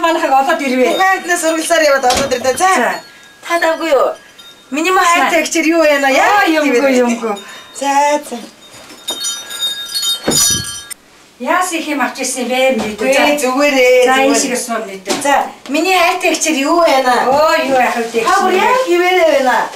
Манайхаг олоод ирвэ. Хүүхднээс ургалсаар яваад олоод ирдэ. За. Та давгүй юу? Миний маа хайртай эгчээр юу байна? Яа юмгүй юмгүй. За за. Яас их юм авч ирсэн бэ мэдээ. За зүгээрээ. За энэ шиг суун мэдээ. За миний хайртай эгчээр юу байна? Өө юу яах вэ? Та бүр яг хിവэрээ байна.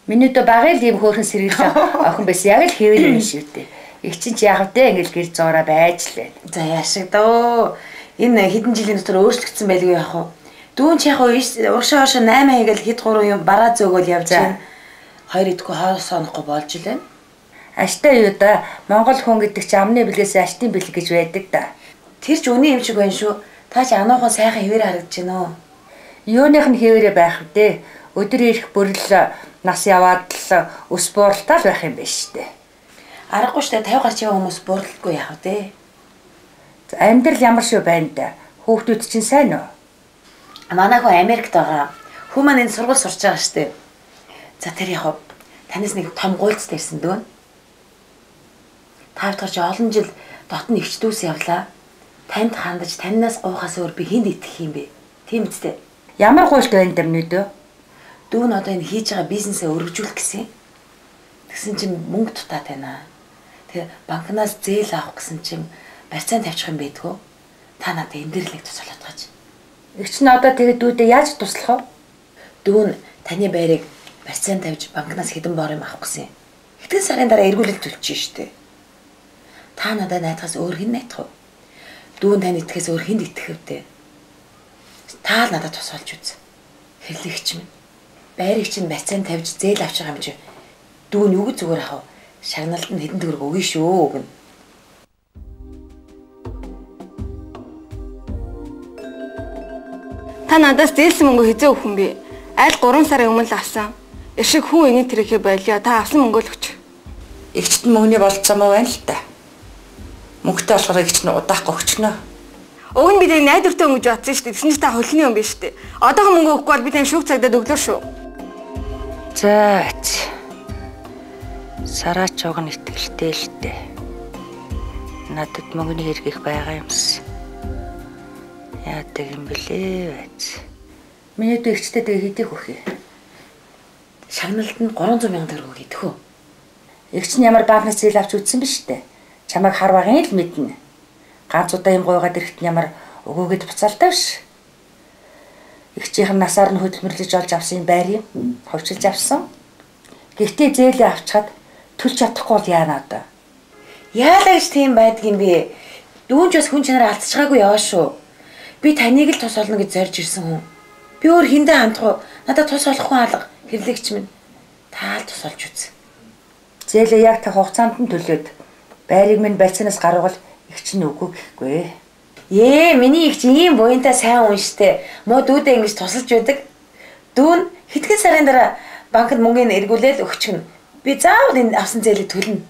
Миний дөө багын л ийм хөөрхөн сэргэлэн охин байсан. Яг л хэвээр юм шиг үү. Их чинь ч яах вэ? Ингээл гэр зоороо байж л байна. За яашиг дөө. Энэ хэдэн жилийн дотор өөрчлөгдсөн байлгүй яах вэ? Дүүн ч яг урагшаа хойшоо 8 хийгээл хэд 3 юм бараа зөөгөл явж байна. Хоёр идэхгүй хоос сонохгүй болж илэн. Аштай юу да? Монгол хүн гэдэг чи амны бэлгээс аштын бэлэг гэж байдаг да. Тэр ч үний юм шиг байна шүү. Та ч ануухан сайхан хэвээр харагдаж байна уу? Юуных нь хэвээрээ байх вэ? Өдөр ирэх бүрэл нас яваад л өс бууралтаа л байх юм байна шүү дээ. Аргагүй шүү дээ 50 гарч яваа хүмүүс бууралтгүй яах вэ? Амьдрал ямар шүү байна да? Хүүхдүүд чинь сайн уу? Манай хүн Америкт байгаа. Хүн маань энэ сургууль сурч байгаа шүү дээ. За тэр яг танаас нэг том гуйлцтай ирсэн дөө. Та бүхэн чи олон жил дотн эгч дүүс явлаа. Танд хандаж танаас гуйхаас өөр би хүнд итгэх юм бэ? Тийм үстэй. Ямар гуйлт байна даа мэдөө? Дүү нь одоо энэ хийж байгаа бизнесээ өргөжүүлэх гэсэн. Тэгсэн чинь мөнгө дутаад байна. Тэгээ банкнаас зээл авах гэсэн чинь барьцаан тавьчих юм байдгүй. Та надад энэ дэр л нэг тус олоодгооч. Эгч нь одоо тэгээ дүүдээ яаж туслах вэ? Дүү нь таны байрыг барьцаан тавьж банкнаас хэдэн бор юм авах гэсэн. Хэдэн сарын дараа эргүүлэл төлчих штэ. Та надад найдахаас өөр хэн найдах вэ? Дүү нь тань итгэхээс өөр хүнд итгэх вэ? Та л надад тус олж үз. Хэрлэгч минь. Байрыг чинь барьцаан тавьж зээл авч байгаа юм чи. Дүү нь юу гэж зүгээр авах вэ? Шагналд нь хэдэн төгрөг өгнө шүү гэнэ. Та надаас зээлсэн мөнгө хизээ өгөх юм бэ? Айл 3 сарын өмнө л авсан. Иршиг хүн энийг тэрхээ байлаа. Та авсан мөнгөө л өгч. Эгчт нь мөнгөний болцоо мó байна л та. Мөнгөтэй болохоор эгч нь удаахгүй өгчнө. Уг нь би тань найдвартай хүн гэж бодсон шүү дээ. Тэгсэн чинь та хөлний юм биш үү? Одоохон мөнгө өгөхгүй бол би тань шүүх цагдаад өглөө шүү. За. Сараач уг нь итгэлтэй л дээ. Надад мөнгөний хэрэг их байгаа юмс. Яадаг юм бэлээ байж. Миний дүү эгчтэй тэгээ хэдий хөх юм. Шагналд нь 300 сая төгрөг өгөх үү? Эгч нь ямар банкнаас зээл авч үзсэн биш үү? Чамайг хар багын л мэднэ. Ганц удаа юм гуйгаад ирэхэд ямар өгөөгээд буцаалтай биш. Эгчийнх нь насаар нь хөдөлмөрлөж олж авсан юм байр юм. Ховчилж авсан. Гэхдээ зээлээ авчхад төлж чадахгүй бол яана одоо. Яалаа гэж тийм байдг юм бэ? Дүүн ч бас хүн чанараа алдчихаагүй яваа шүү. Би таныг л тус олно гэж зорж ирсэн хүн. Би өөр хүндээ хандах уу? Надад тус олохгүй алга. Хэрлэгч минь. Та л тус олж үз. Зээлээ яг та хугацаанд нь төлөөд байрыг минь барьцаанаас гаргавал эгч нь үгүй гэхгүй. Ээ, миний эгч ийм буянтай сайн хүн штэ. Муу дүүдээ ингэж тусалж байдаг. Дүүн хэдхэн сарын дараа банкнд мөнгөний эргүүлээл өгчихнө. Би заавал энэ авсан зээлийг төлнө.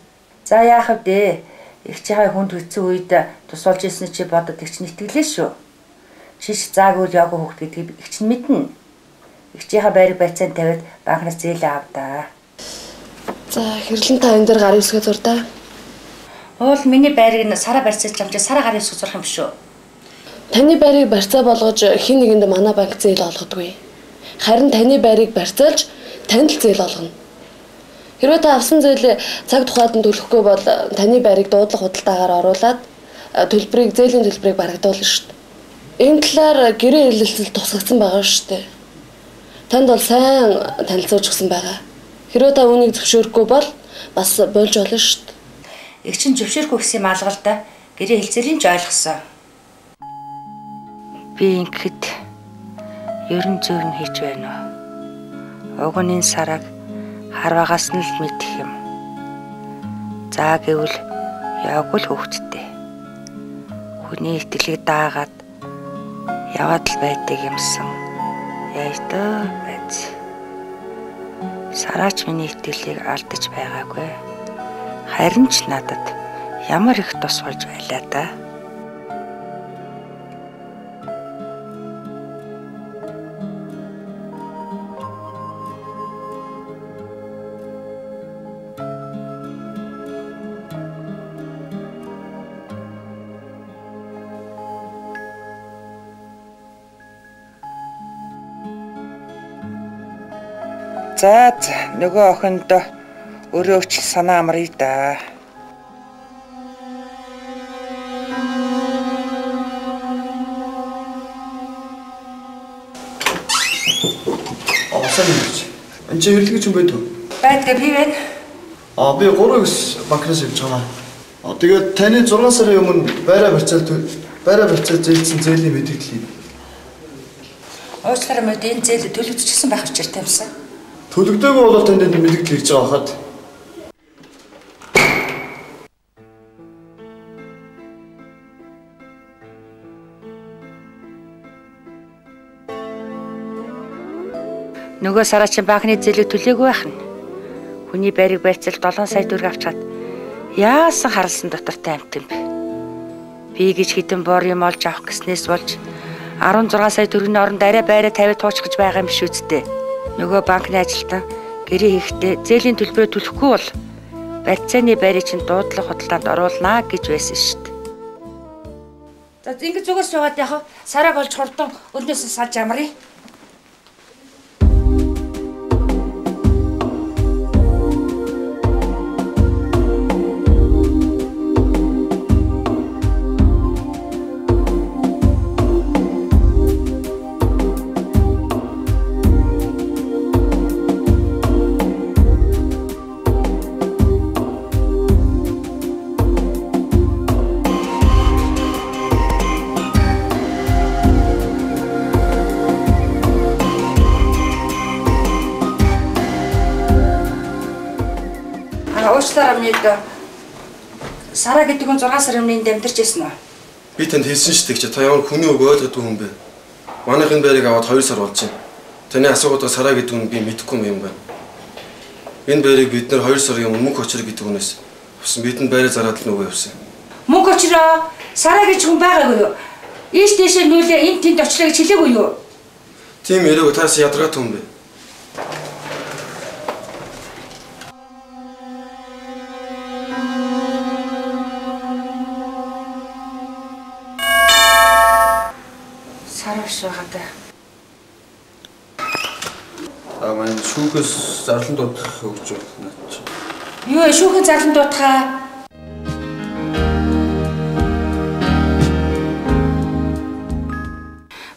За яах вэ? Эгчийнхээ хүнд хэцүү үед тусалж ирсэн чи бодод эгч нь итгэлээ шүү. Чиш заагүй яваагүй хүүхд гэдгийг эгч нь мэднэ. Эгчийнхээ байрыг барьцаанд тавиад банкнаас зээлээ авдаа. За хэрлэн та энэ дээр гар үсгээ зур да. Уул миний байрыг нь сараа барьцаалж авч сараа гар үсгээ зурх юм шүү. Таны байрыг барьцаа болгож хэн нэгэнд манай банк зээл олгодгүй. Харин таны байрыг барьцаалж танд л зээл олгоно. Хэрвээ та авсан зээлээ цаг тухайд нь төлөхгүй бол таны байрыг дуудлага худалдаагаар оруулаад төлбөрийг зээлийн төлбөрийг барагдуулна шүү дээ. Энэ талаар гэрээ хэлэлцэл тусгагдсан байгаа шүү дээ. Танд бол сайн танилцуулж өгсөн байгаа. Хэрвээ та үүнийг зөвшөөрөхгүй бол бас болж болно шүү дээ. Эгч нь зөвшөөрөхгүй гэсэн юм алга л да. Гэрээ хэлцээлийн ч ойлгосон. Би ингэхэд ерөн зөв нь хийж байна уу? Уг нь энэ сараг харваагаас нь л мэдэх юм. За гэвэл яваагүй л хөөгдтэй. Хүний итгэлийг даагаад яваад л байдаг юмсан. Яа даа байж. Сараач миний итгэлийг алдаж байгаагүй. Харин ч надад ямар их тус болж байлаа да. За нөгөө охинд өөрөө өчл санаа амрая да. Сайн мэдээж. Энд чи хэрэглэгч юм байд уу? Байдгаа би байна. Би 3-9 банкнаас явж байгаа. Тэгээд таны 6 сарын өмнө байраа барьцаал зээлсэн зээлийн мэдээлэл юм. Уучлаарай мэд энэ зээл төлөгдчихсэн байх учиртай юмсан. Төлөгдөөгүй бол танд энэ мэдээлэл ирж байгаа хаад. Нөгөө сараа чинь банкны зээлийг төлөөгүй байх нь. Хүний байрыг барьцаал 7 сая төгрөг авчгаад яасан харалсан дотортой амт юм бэ? Би гэж хідэн бор юм олж авах гэснээс болж 16 сая төгрөгийн оронд арай байраа 50 туучих гэж байгаа юм биш үсттэй. Нөгөө банкны ажилтан гэрээ хийхдээ зээлийн төлбөрөө төлөхгүй бол барьцааны байрыг чинь дуудлага худалдаанд оруулнаа гэж байсан шүү дээ. За ингэж зүгээр суугаад яах вэ? Сарааг олж хурдан өрнөөс салж амрая. Уучлаарай миний Сараа гэдэг хүн 6 сарын өмнө энд амьдарч байсан уу? Би танд хэлсэн шүү дээ чи та ямар хүний үг ойлгодгүй хүн бэ? Манайх энэ байрыг аваад 2 сар болж байна. Таны асуугаад байгаа Сараа гэдэг хүн би мэдэхгүй юм байна. Энэ байрыг бид нэр 2 сарын өмнө мөнх очир гэдэг хүнээс авсан. Бидэнд байраа зараад л нөгөө явсан. Мөнх очроо Сараа гэж хүн байгаагүй юу? Ийш тийшээ нүүлээ энд тэнд очлоо гэж хэлээгүй юу? Тийм яриаг таас ядаргаад хүн бэ? Манай шүүхээс зарлан дуудах өгч байна чи. Юу шүүхэн зарлан дуудахаа?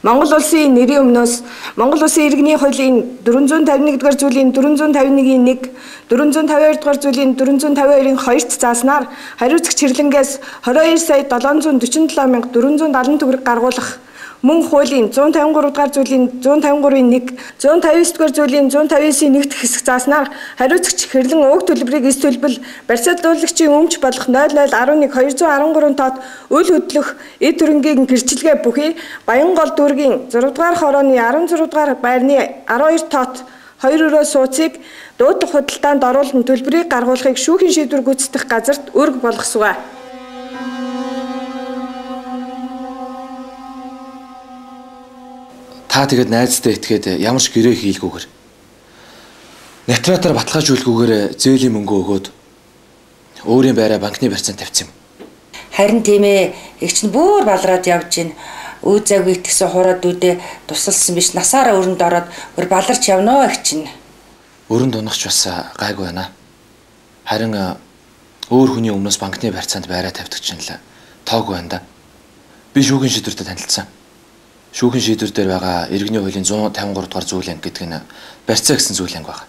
Монгол улсын нэрийн өмнөөс Монгол улсын иргэний хуулийн 451 дугаар зүйлийн 451-ийн 1, 452 дугаар зүйлийн 452-ийн 2-т зааснаар хариуцагч хэрлэнгээс 22 сая 747 470 төгрөг гаргуулах мөн хуулийн 153 дугаар зүйлийн 153-ийн 1, 159 дугаар зүйлийн 159-ийн 1 дэх хэсэг зааснаар хариуцагч хэрлэн уг төлбөрийг эс төлбөл барьцаалуулагчийн өмч болох 0011 213 тоот үл хөдлөх эд хөрөнгийн гэрчилгээ бүхий Баянгол дүүргийн 6 дугаар хорооны 16 дугаар байрны 12 тоот 2 өрөө сууцыг дуудлага худалдаанд оруулан төлбөрийг гаргуулахыг шүүхийн шийдвэр гүйцэтгэх газарт үүрэг болгосгоо. Та тэгээд найздаа итгээд ямар ч гэрээ хийлгүүгээр нотариатаар баталгаажуулгүйгээр зээлийн мөнгө өгөөд өөрийн байраа банкны барьцаанд тавьсан юм. Харин тийм их чинь бүр балраад явж гин. Өө завгүй итгэсэн хураад дүүдээ тусалсан биш насаараа өрөнд ороод өөр баларч явнаа их чинь. Өрөнд унахч бас гайгүй байна. Харин өөр хүний өмнөөс банкны барьцаанд байраа тавьдаг чинь л тоогүй байна да. Би шүүхийн шийдвэртэй танилцсан. Шүүхийн шийдвэр дээр байгаа иргэний хуулийн 153 дугаар зүйл анги гэдэг нь барьцаа гэсэн зүйл анги байна.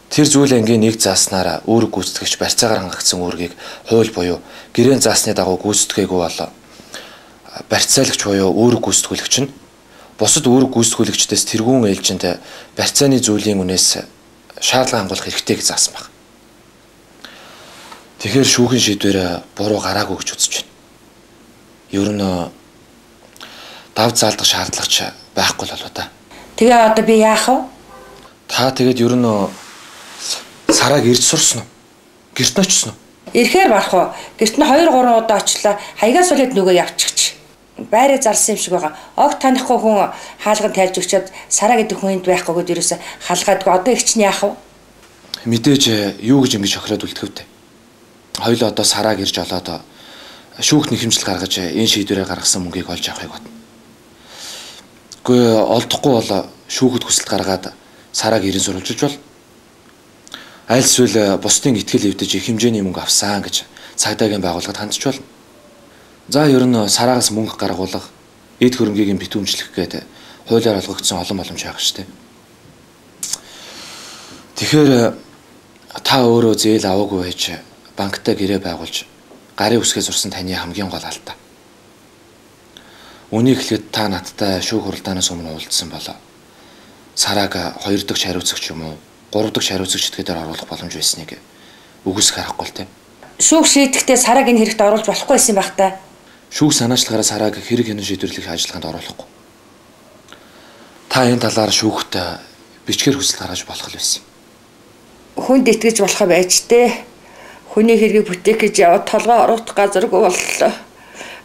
Тэр зүйл ангийн нэг зааснаар үүрэг гүйцэтгэгч барьцаагаар хангагдсан үүргийг хууль буюу гэрээн заасны дагуу гүйцэтгээгүй бол барьцаалагч буюу үүрэг гүйцэтгүүлэгч нь бусад үүрэг гүйцэтгүүлэгчдээс тэргүүн ээлжинд барьцааны зүйлийн үнээс шаардлага хангуулах хэрэгтэй гэж заасан байна. Тэгэхээр шүүхийн шийдвэр буруу гараагүй гэж үзэж байна. Ер нь дав заалдах шаардлагач байхгүй л болоо да. Тэгээ одоо би яах вэ? Та тэгээд ер нь Сарааг ирж сурсан уу? Гэрт нь очсон уу? Ирэхээр барах уу? Гэрт нь 2 3 удаа очлаа. Хаягаас үлээд нөгөө явчихч. Байраа зарсан юм шиг байгаа. Огт танихгүй хүн хаалган тайлж өгчөөд Сараа гэдэг хүн энд байхгүй гэдээ ерөөсө халгаадгүй. Одоо их чинь яах вэ? Мэдээж юу гэж ингэж хохироод үлдэх вэ? Хоёулаа одоо Сарааг ирж олоод шүүх нэхэмжил гаргаж энэ шийдвэрээ гаргасан мөнгийг олж авахыг бодно. Гэхдээ олдохгүй бол шүүхэд хүсэлт гаргаад Сарааг ирэн сурвалжилж бол. Аль эсвэл бусдын итгэл эвдэж их хэмжээний мөнгө авсан гэж цагдаагийн байгууллагад хандж болно. За ер нь сараагаас мөнгө гаргуулах, эд хөрөнгийг нь битүүмжлэх гээд хуулиар олгогдсон олон боломж байгаа шүү дээ. Тэгэхээр та өөрөө зээл аваагүй байж банктай гэрээ байгуулж гарын үсгээ зурсан таны хамгийн гол алдаа. Үнийг хэлэхэд та надтай шүүх хуралдаанаас өмнө уулзсан болоо. Сарааг хоёр дахь хариуцагч юм уу, гурав дахь хариуцагч этгээдээр оруулах боломж байсныг үгүйсэх аргагүй л те. Шүүх шийдэхдээ сарааг энэ хэрэгт оруулж болохгүй байсан байх та. Шүүх санаачлагаараа сарааг хэрэг хянан шийдвэрлэх ажиллагаанд оруулахгүй. Та энэ талаар шүүхт бичгээр хүсэл гаргаж болох л байсан. Хүнд итгэж болох байж тээ. Хүний хэргийг бүтээх гэж яваад толгой оруулах газаргүй боллоо.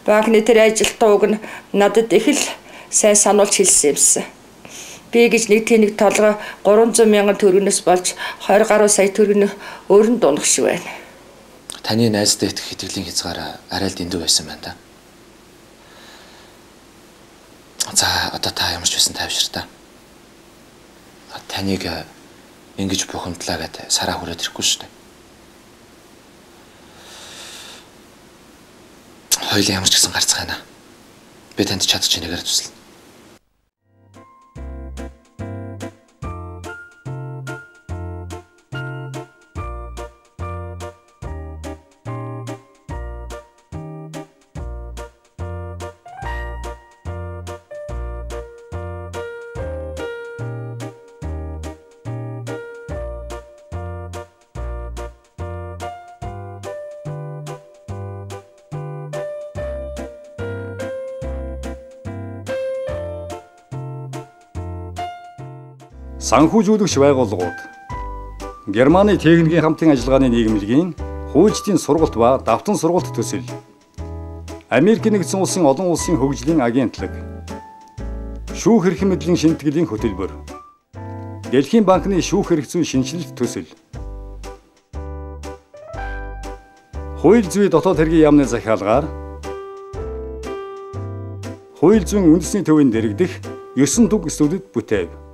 Банкны тэр ажилтнууд нь надад их л сайн сануулж хэлсэн юмсан. Би гэж нэг тэнэг толгой 300 мянган төгрөгнөөс болж 20 гаруй сая төгрөг өрөнд унах шиг байна. Таны найздаа итгэх итгэлийн хязгаар арай л дэндүү байсан байна да. За одоо та ямар ч байсан тайвшир та. Таныг ингэж бухимдлаа гэд сараа хүрээд ирэхгүй шүү дээ. Хоёулаа ямар ч гэсэн гарцгаана. Би танд чадчих нэгээр туслана. Санхүүжүүлэгч байгууллагууд Германы техникийн хамтын ажиллагааны нийгэмлэгийн хуульчдын сургалт ба давтан сургалт төсөл, Америк нэгдсэн улсын олон улсын хөгжлийн агентлаг, шүүх эрх мэдлийн шимтгэлийн хөтөлбөр, Дэлхийн банкны шүүх эрх зүйн шинэчлэлт төсөл, Хууль зүйн дотоод хэргийн яамны захиалгаар Хууль зүйн үндэсний төвийн дэргэдэх 9 дүг студид бүтээв.